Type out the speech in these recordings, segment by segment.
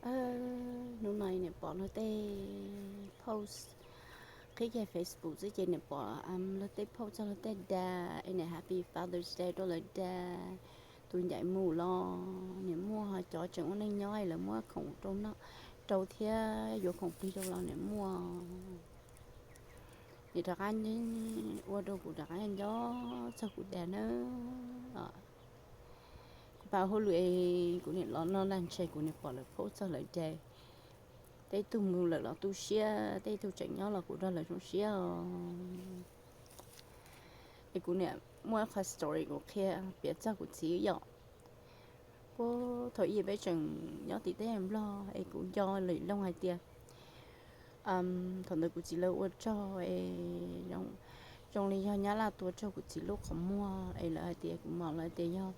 Hnub no niam pom luag tej post qhib kiag Facebook xwb ces niam pom luag tej post txog luag tej dad es niam Happy Father's Day rau lawv dad. Tus ncaim mus los niam muaj, ho cov tseem ua neej nyob lawv muab khoom rau, rau thiab yuav khoom plig rau los niam muaj. Niam rov qab ua rau kuv rov qab nco txog kuv dad na. Kuv pab hauj lwm es kuv niam los no nag ntshe kuv niam pom lawv post txog lawv dad. Tej tug mus lawm los tu siab, tej tug tseem nyob los kuv nrog lawv zoo siab os. Es kuv niam muaj qhov story kuv qhia piav txog kuv txiv yom. Puag thaum ub peb tseem nyob tim teb Nplog es kuv nco lawm loo hais tias thaum ntawd kuv txiv lawv ua rog es zoo li yog Nyab Laj tua raug kuv txiv lub qhov muag es lawv hais tias kuv mom lawv tias yog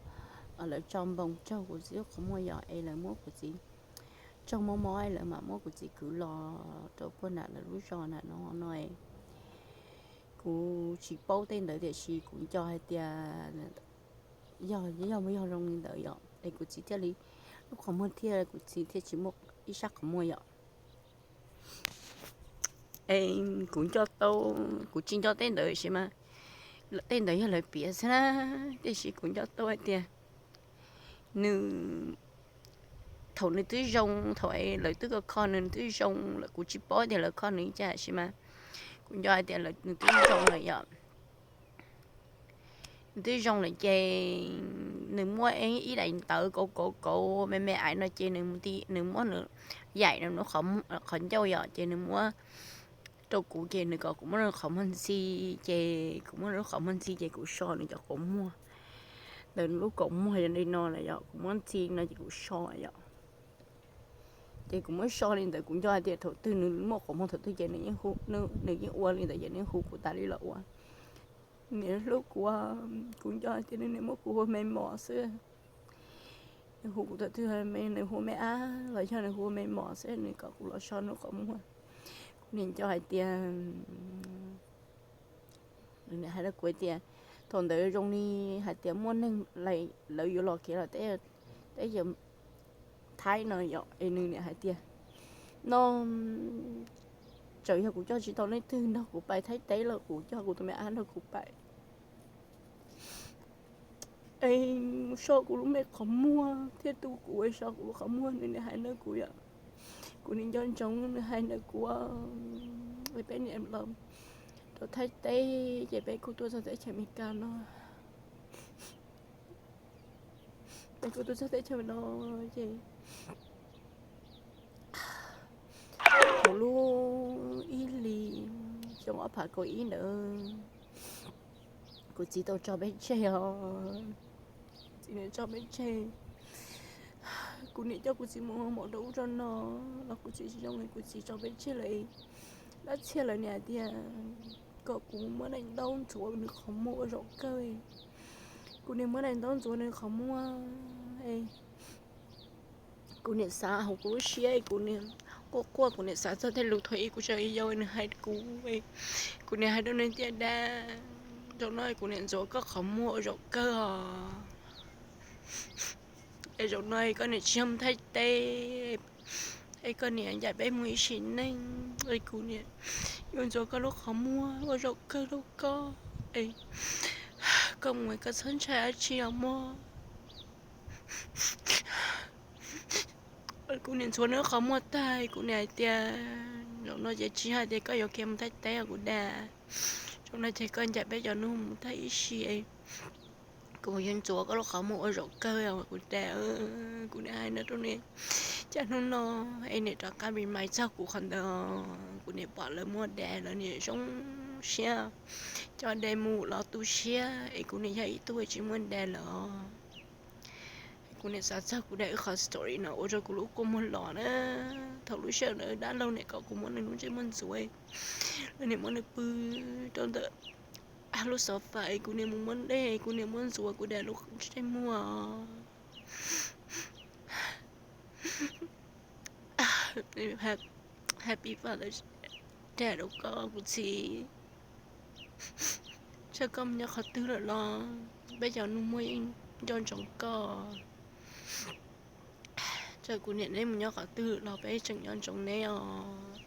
lawv tso npoos raug kuv txiv lub qhov muag yom, es lawv muab kuv txiv tsaug mob mob es lawv mam muab kuv txiv kwv los rau puag nram lawv lub zos nram no no. Kuv tsis paub tej ntawd tiam sis kuv nco hais tias yog, yog, yog zoo li ntawd yom, es kuv txiv thiaj li, lub qhov muag thiaj, kuv txiv thiaj tsis muaj ib sab qhov muag yom. Es kuv nco tau, kuv tsis nco tej ntawd sis mas tej ntawd yog lawv piav xwb na, tiam sis kuv nco tau hais tias nws, thaum nws twb zoo, thaum lawv twb kho kho nws, nws twb zoo lawm, kuv tsis paub tias lawv kho nws li cas sis mas kuv nco hais tias nws twb zoo lawm yom. Nws twb zoo lawm ces nws muab ib daim ntawv kauv kauv kauv me me aiv no ces nws, nws muab nws yaim nws qhov ncauj yom, ces nws muab rau kuv ces nws kom kuv muab nws qhov muag ntxi, ces kuv muab nws lub qhov muag ntxi ces kuv so nws cov kaus muag. Ntawm nws lub kaus muag yog li no lawm yom, kuv muab ntxi no ces kuv so yom. Ces kuv muab so li ntawd kuv nco hais tias thaum twg nws muaj qhov muag thaum twg ces nws yeej hu, nws yeej ua li ntawd ces nws yeej hu kuv tas li los ua. Nws hlub kuv, kuv nco hais tias nws niaj muab kuv hu me mos xwb. Nws hu kuv thaum twg nws hu me ab los yog nws hu me mos xwb, nws kom kuv los so nws qhov muag. Kuv niaj nco hais tias, nws niaj hais rau kuv hais tias thaum ntawd zoo li hais tias muaj neeg lawv yuav los kev los teb chaws Thaib no yom, es nws niaj hais tias no txawm yog kuv coj tsis tau leej twg nrog kuv pais Thaib teb los kuv coj kuv tus me ab nrog kuv pais. Es mus so kuv lub me qhov muag thiab tu kuv es so kuv lub qhov muag, nws niaj hais ntawd kuv yom. Kuv niaj nco ntsoov nws hais ntawd kuv, peb niaj los rau Thaib teb ces peb kuj tuaj txog teb chaws Amelikas no. Peb kuj tuaj txog teb chaws no ces thaum lub ib hlis xyoo ob phav kaum ib ntawd kuv txiv tau tso peb tseg os. Txiv niaj tso peb tseg. Kuv niaj coj kuv txiv mus mos rau ub rau no los kuv txiv tsis zoo es kuv txiv tso peb tseg lawm. Dab txhia lawv niaj hais tias kom kuv muab daim ntaub ntxuav nws qhov muag ua zaum kawg. Kuv niaj muab daim ntaub ntxuav nws qhov muag. Kuv niaj xav hauv kuv lub siab, kuv niaj quaj quaj, kuv niaj xav txog tej lus thaum ub kuv tseem yau nws hais kuv. Kuv niaj hais rau nws tias dad, zaum no kuv niaj ntxuav koj qhov muag ua zaum kawg os. Es zaum no koj niaj tsis yog mus Thaib teb, es koj niaj ncaim peb mus ib sim neej, es kuv niaj yuav ntxuav koj lub qhov muag ua zaum kawg rau koj. Es koj mus koj txhob ntshai dab tsi os mog. Kuv niaj ntxuav nws qhov muag tag kuv niaj hais tias zaum no ces tsis hais tias koj yuav khiav mus Thaib teb os kuv dad. Zaum no ces koj ncaim peb cov nus mus tag ib sim, kuv yuav ntxuav koj lub qhov muag ua zaum kawg os kuv dad. Kuv niaj hais no rau nws, cas hnub no es nws rov qab remind txog kuv qhov ntawd. Kuv niaj pom lawv muaj dad lawv niaj zoo siab, coj dad mus los tu siab, es kuv niaj yog ib tug tsis muaj dad lawm. Kuv niaj xav txog kuv dad wb qhov story no ua rau kuv lub kua muag los na. Thaum lub sij hawm ntawd dab laug niaj kom kuv muab nws lub ntsej muag ntxuav, lawv niaj muab nws pw rau ntawm lub sofa, kuv niaj mus muab dej, kuv niaj muab ntxuav kuv dad lub ntsej muag. Happy Father's Day rau koj kuv txiv. Txawm koj mus nyob qhov twg lawm los peb cov nus muag yeej nco ntsoov koj. Txawm kuv niam neb mus nyob qhov twg los peb tseem nyob ntsoov neb os.